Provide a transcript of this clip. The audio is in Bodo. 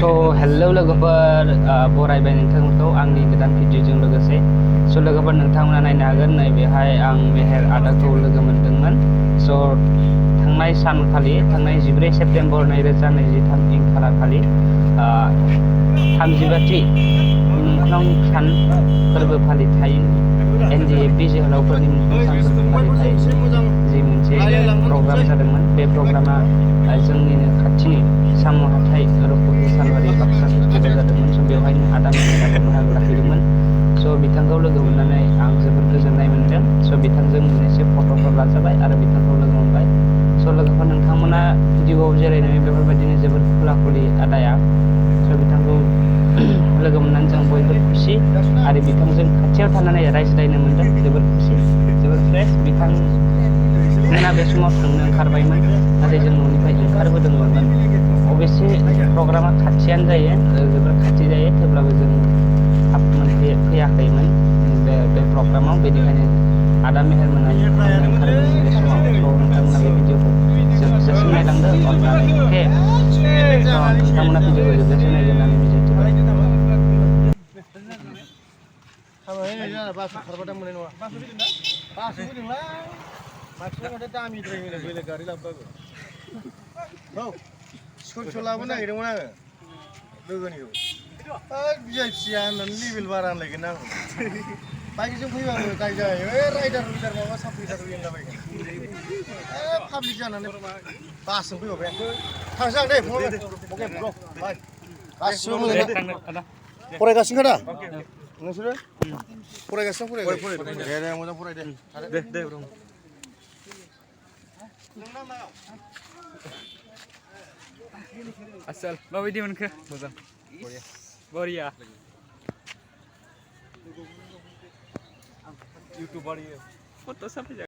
हेलौ लोगोफोर बरायबाय नोंथांमोनखौ आंनि गोदान भिडिअजों लोगोसे लोगोफोर नोंथांमोना नायनो हागोन नैबेहाय आं मेहेर आदाखौ लोगो मोनदोंमोन थांनाय सानखालि थांनाय 14 सेप्तेम्बर 2023 खालारखालि 35थि मुंख्लं सान फोरबो फालिथाय NDFB जोहोलावफोरनि मुंख्लं सान फोरबो फालिथाय जि मोनसे प्रग्राम जादोंमोन बे प्रग्रामा जोंनिनो खाथिनि साम' हाथाइ रुपहि सालबारि बाक्सा डिस्ट्रिक्टआव जादोंमोन बेवहायनो आदा मेहेराबो बाहागो लाहैदोंमोन बिथांखौ लोगो मोननानै आं जोबोद गोजोननाय मोनदों बिथांजों मोननैसो फट'फोर लाजाबाय आरो बिथांखौ लोगो मोनबाय लोगोफोर नोंथांमोना भिडिअआव जिरायनानै बेफोरबायदिनो जोबोद खुला खुलि आदाया बिथांखौ लोगो मोननानै जों बयबो खुसि आरो बिथांजों खाथियाव थानानै रायज्लायनो मोनदों जोबोद खुसि जोबोद फ्रेश बिथांमोना बे समाव थांनो ओंखारबायमोन नाथाय जों न'निफ्राय ओंखारबोदोंमोन अबयसे प्रग्रामा खाथियानो जायो जोबोद खाथि जायो थेवब्लाबो जों थाब फैयाखैमोन बे प्रग्रामाव बेनिखायनो आदा मेहेरमोना थांनो ओंखारदोंमोन बे समाव नोंथांमोना बे भिडिअखौ जोबजासिम नायलांदो अननानै अके नोंथांमोना भिडिअखौ जोबजासिम नायगोन होननानै मिजिंथिबाय स्कुल लाबोनो नागिरदोंमोन आङो लोगोनिखौ बिआइपिया होननानै लेभेल बारा होनलायगोन आं बाइकजों फैबाबो दाय जायो राइडार माबा साप्लिटार होनलाबायगोन पाब्लिक जानानै बासजों फैबाय थांसै आं दे अके ब्र बाय गासिबो मोजां फरायगासिनो दा नोंसोरो फरायगासिनो दे मोजां फराय दे ब्र Asal, bawa dia mana ke? Boria. YouTube bari Foto sampai